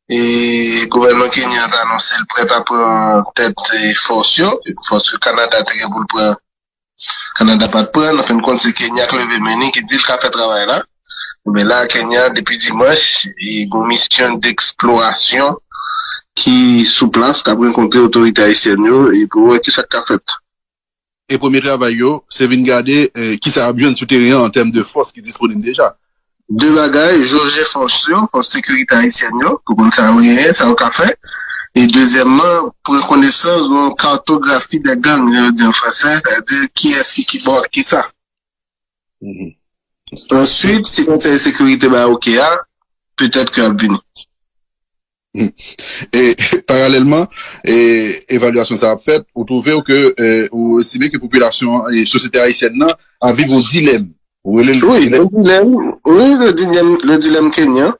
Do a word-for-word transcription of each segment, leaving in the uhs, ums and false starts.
E gouvènman Kenya te anonse l prèt a pran tèt, e, fòs yo, fòs ke Kanada te gen pou l pran, Kanada pa t pran. An fen de kont, se Kenya k leve men li, ki di l ka fè travay la. Men la, Kenya, depi dimanch, e gen yon misyon deksplorasyon ki sou plas, k ap rankontre otorite ayisyèn yo, e pou wè kisa k ka fèt. E premye travay yo, se vin gade, eh, kisa y ap jwenn sou teren an, an tèm de fòs ki disponib deja. De bagay, jauger fòs yo, fòs sekirite ayisyèn yo, pou konn sa yo genyen, sa yo ka fè. E dezyèmman, pran konesans yon kartografi de gang, jan yo di an fransè, sètadi kiyès ki, ki bò ak kisa. Mhm. Answit, si Konsèy Sekirite ba yo oke a, petèt ke y ap vini. E, paralèlman, e, evalyasyon sa ap fèt, ou twouve w ke, e, ou estime ke popilasyon, e, sosyete ayisyèn nan ap viv yon dilèm. Ou rele l Wi, dilèm. Le dilemme, oui, le dilemme, le dilemme kenyan.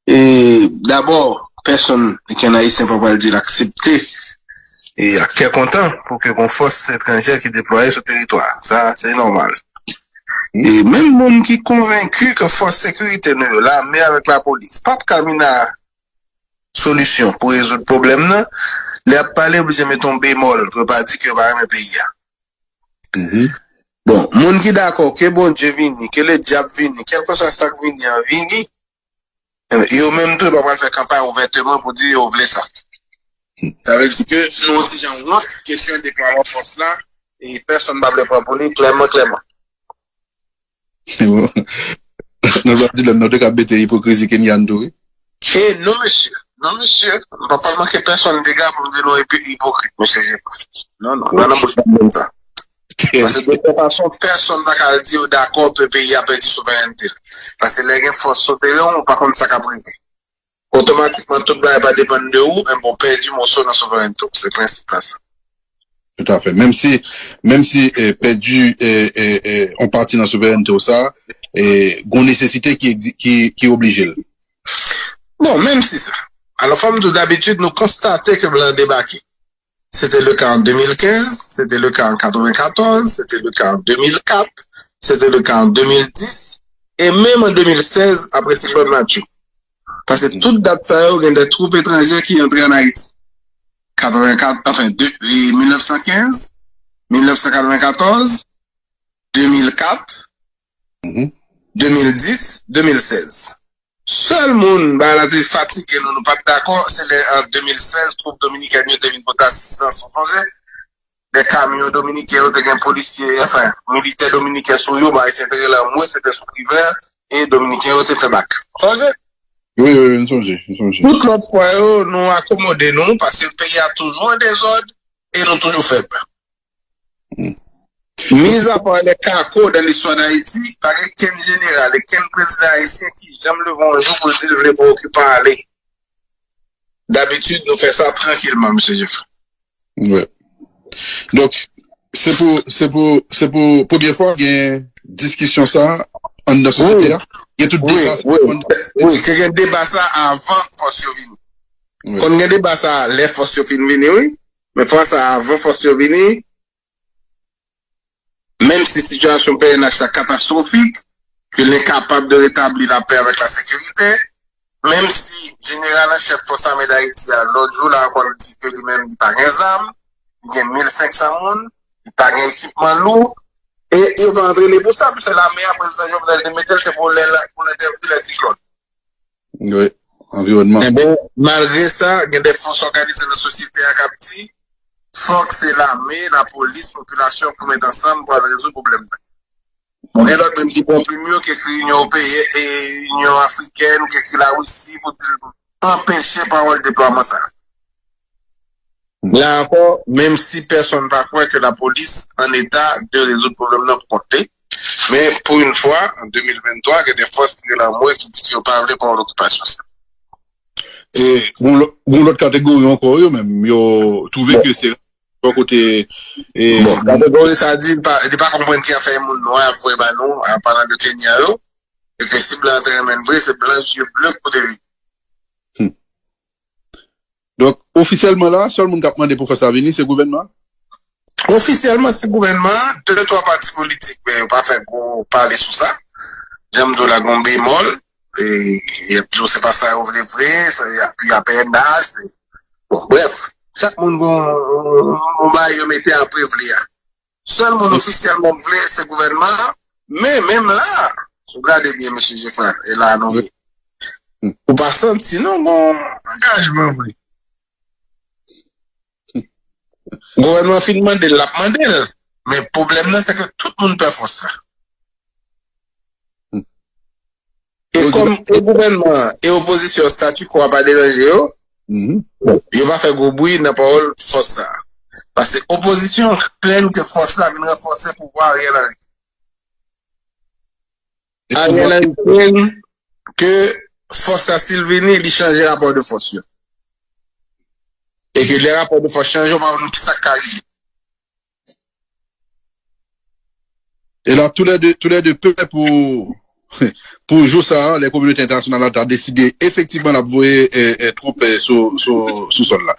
E dabò, pèsonn, okenn Ayisyen pa pral di l aksepte e ak kè kontan pou ke gon fòs etranjè ki deplwaye sou teritwa. Sa, se nòmal. Hmm. E menm moun ki konvenki ke fòs sekirite nou yo, lame avèk lapolis, p ap ka vin a solisyon pou rezoud pwoblèm nan, lè y ap pale, oblije mete yon bemòl pou yo pa di ke yo pa renmen peyi a. Mhm. Bon, moun ki dakò ke Bondye vini, ke ledyab vini, kèlkeswa sa k vini an vini, eh, yo menm tou, yo pa pral fè kanpay ouvèteman pou di yo vle sa. Sa vle di ke nou yon ti jan wont kesyon deplwaman fòs la, e pèsonn pa vle pran pou li, klèman, klèman. Bon. Nan lwa dilèm nan, ou te ka mete ipokrizi Kenyan tou, wi. E non, mesye. Non, mesye. M pa pral manke pèsonn dega pou m di nou ipo-, ipokrit, mesye Jefrè. Non, non, pa nan bouch mwen sa. Paske de tout fason, pèsonn pa ka al di yo dakò pou peyi a pèdi souverènte l. Paske lè gen fòs sou teren, ou pa konn sa k ap rive. Otomatikman, tout bagay pa depann de ou, enben, ou pèdi moso nan souverènte w. Se prensip la, sa. Tout à fait. Menm si, menm si, eh, pèdi, eh, eh, eh, on pati nan souverènte w sa, eh, gon nesesite ki egzi-, ki, ki oblije l. Bon, menm si sa. Alò, fò m di w, dabitid, nou konstate ke blan debake. C'était le cas en deux mille quinze, c'était le cas en quatre-vingt-quatorze, c'était le cas en deux mille quatre, c'était le cas en deux mille dix, e menm an deux mille seize, apre siklòn Matthew. Paske tout dat sa yo, gen de twoup etranjè ki antre ann Ayiti. Quatre-vingt-quatre, enfin, de, mil nèf san kenz, mil nèf san katrevennkatòz, deux mille quatre, Mhm. deux mille dix, deux mille seize. Sèl moun, bagay la te fatige nou, nou pa t dakò, se lè an deux mille seize, twoup dominikèn yo te vin pote asistans, ou sonje? De kamyon dominiken yo te gen polisye, enfin, militè dominiken sou yo, bagay se te rele anmwe, se te sou Privè, e dominiken yo te fè bak. Ou sonje? Wi, wi, wi, m sonje, m sonje. Tout lòt fwa yo, nou akomode nou, paske peyi a toujou an dezòd, e nou toujou fèb. Hmm. Mizapa lè kako dan listwa Dayiti, pa gen kenn jeneral e kenn prezidan ayisyen ki janm leve yon jou pou l di l vle pran okipan ale. Dabitid, nou fè sa trankilman, mesye Jefrè. Wi. Donk, se pou, se pou, se pou premye fwa gen diskisyon sa anndan sosyete a. Gen tout deba sa anndan. Wi, ke gen deba sa avan fòs yo vini. Wi. Konn gen deba sa lè fòs yo fin vini, wi. Men fwa sa, avan fòs yo vini, menm si sitiyasyon P N H la katastwofik, ke l enkapab de retabli lapè avèk lasekirite, menm si jeneral an chèf Fòs Ame Dayiti a, lòt jou la ankò, l di ke li menm, li pa gen zam, li gen mil senk san moun, li pa gen ekipman lou, e yo pa antrene pou sa, paske lame a, prezidan Jovenel te mete l, se pou lè, pou lè, pou lè siklòn. Wi, anviwònman. Enben, malgre sa, gen de fòs òganize nan sosyete a k ap di, fòk se lame, lapolis, popilasyon pou met ansanm pou al rezoud pwoblèm nan. Bon, gen lòt menm ki pran plim yo, ki ekri Inyon Ewopeyen, e Inyon Afrikèn, ki ekri Larisi pou di, anpeche pawòl deplwaman sa. La ankò, menm si pèsonn pa kwè ke lapolis an eta de rezoud pwoblèm nan pou kont li, men pou yon fwa, an de mil venntwa, gen de fòs ki rele anmwe ki di ke yo pa vle pran lokipasyon sa. E gon lò-, gon lòt kategori ankò, yo menm, yo twouve ke se bò kote, e, Bon, kategori sa di, li pa, li pa konprann ki afè moun nwa ap voye ba nou, an palan de Kenya yo, e ke si blan an te renmen vre, se blan zye ble k pou te vini. Hmm. Donk, ofisyèlman la, sèl moun k ap mande pou fòs la vini, se gouvènman an? Ofisyèlman, se gouvènman an, de twa pati politik, men yo pa fè gwo pale sou sa. Jan m di w la, gen yon bemòl, e, y ap di w se pa sa yo vle vre, se y ap, y ap enda, se, bon, brèf, chak moun gon, gon bagay yo mete apre vle a. Sèl moun ofisyèlman k vle, se gouvènman an, men menm la, si w gade byen, mesye Jefra, e la nou ye. Ou pa santi non gon angajman vre. Gouvènman an fin mande l, l ap mande l. Men pwoblèm nan, se ke tout moun pè fòs la. E kòm e gouvènman an e opozisyon an, statu quo a pa deranje yo, bon, yo pa fè gwo bri nan pawòl fòs sa a. Paske opozisyon an krenn ke fòs la vin ranfòse pouvwa Ariel Henry. Ariel Henry krenn ke fòs la, si l vini, li chanje rapò de fòs yo. E ke lè rapò de fòs chanje, w pa konn kisa k ka rive. Et là, tous les deux, tous les deux peur pour, pour jour ça, hein, les communautés internationales ont décidé effectivement d'envoyer euh, euh, troupes euh, sur, sur, sur sol là.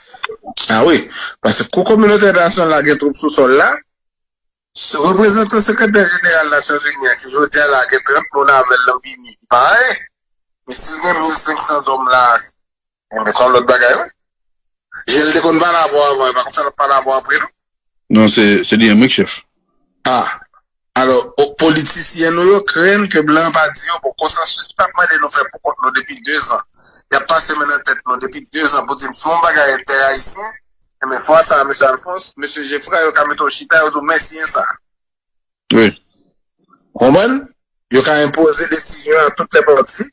Ah oui, paske kou kominote entènasyonal la gen twoup sou sòl la, se reprezantan sekretè jeneral Nasyonzini an ki jodi a la gen trant moun avè l nan bini ki parèy, men si l gen mil senk san zòm la, enben se yon lòt bagay wi. Jan l te konn pale avè w avan, e pa konsa l ap pale avè w apre non. Non, se se li menm wi k chèf. Ah, alò, politisyen nou yo krenn ke blan pa di yo, bon, konsansis n ap mande nou fè pou kont nou depi dezan. Y ap pase men nan tèt nou depi dezan pou di n fè yon bagay entè ayisyen. Enben fwa sa a, mesye Alphonse, mesye Jefra, yo ka mete w chita, yo di w men siyen sa. Wi. Ou konprann? Yo ka enpoze desizyon a tout lè pati.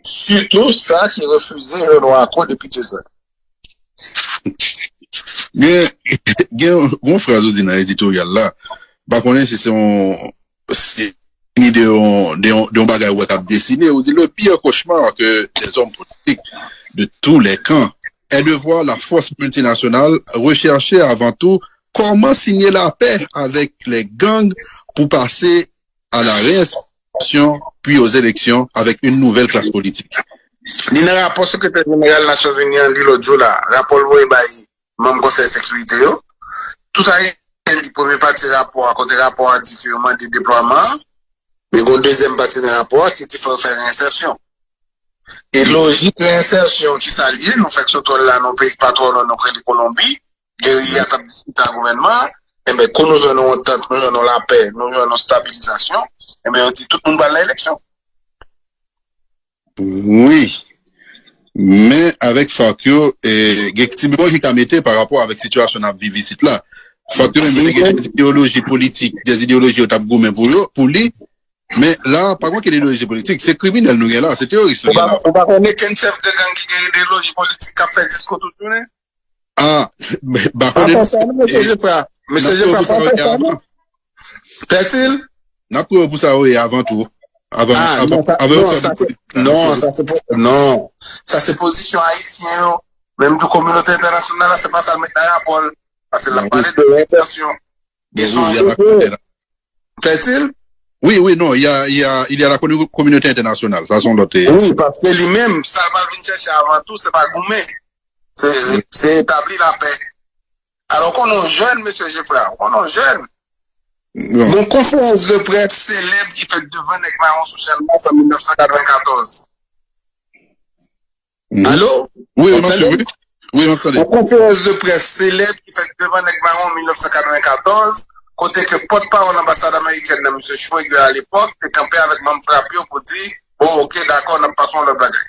Sitou sa ki refize jwenn yon akò depi dezan. Gen gen yon fraz ou di nan editoryal la, m pa konnen si se yon se ni de yon de yon de yon bagay ou wè k ap desine, ou di le pire cauchemar que des hommes politiques de tous les camps est de voir la force multinationale rechercher avant tout comment signer la paix avec les gangs pour passer à la réinsertion puis aux élections avec une nouvelle classe politique. Li nan rapò sekretè jeneral Nasyonzini an li lòt jou la, rapò l voye bay manm Konsèy Sekirite yo. Tout Ayisyen li premye pati rapò a, kote rapò a di ke yo mande deplwaman an, men gon dezyèm pati nan rapò a ki di fò yo fè reyensèsyon. E lojik reyensèsyon ki sa l ye, nou fèk sot wòl la nan yon peyi k pa twò lwen, nou k rele Kolonbi, geriya t ap diskite ak gouvènman an, enben kou nou jwenn yon antant, nou jwenn yon lapè, nou jwenn yon stabilizasyon, enben yo di tout moun pral nan eleksyon. Wi. Men avèk FARC yo, eh, gen ti bemòl ki ka mete pa rapò avèk sitiyasyon n ap viv isit la. FARC yo menm yo te gen de ideoloji politik, de ideoloji yo t ap goumen pou yo, pou li. Men la, pa gen okenn ideoloji politik, se kriminèl nou gen la, se teworis nou gen la. Ou pa konnen kenn chèf de gang ki gen ideoloji politik k ap fè diskou tout jounen? Ah, m pa konnen. Pa konsa non, mesye Jefra. Mesye Jefra, pa konsa non. Pèsil? N ap priye pou sa wi avan tou. Avan, ah, avan, non, sa, avan non, sa se, non, sa se, non. Sa se pozisyon ayisyen yo. Menm tou kominote entènasyonal la, se pa sa l met nan rapò l. Paske l ap pale de reyensèsyon. Gen son jefè. Fètil? Oui, oui, non, il y a, il y a, il y a la communauté internationale, sa se yon lòt. Wi, paske li menm, sa l pral vin chèche avan tou, se pa goumen. Se, se etabli lapè. Alò, ou konn yon jèn, mesye Jefra, ou konn yon jèn. Gon konferans de près selèb ki fèt devan nèg mawon sou Channmas an mil nèf san katrevenkatòz. Alo? Wi, wi, m ap swiv, wi. Wi, m ap tande. Yon konferans de près selèb ki fèt devan nèg mawon an mil nèf san katrevenkatòz, kote ke pòtpawòl anbasad amerikèn nan, mesye Schweiger alepòk, te kanpe avèk manm frap yo pou di, bon, oke, dakò, n ap pase yon lòt bagay.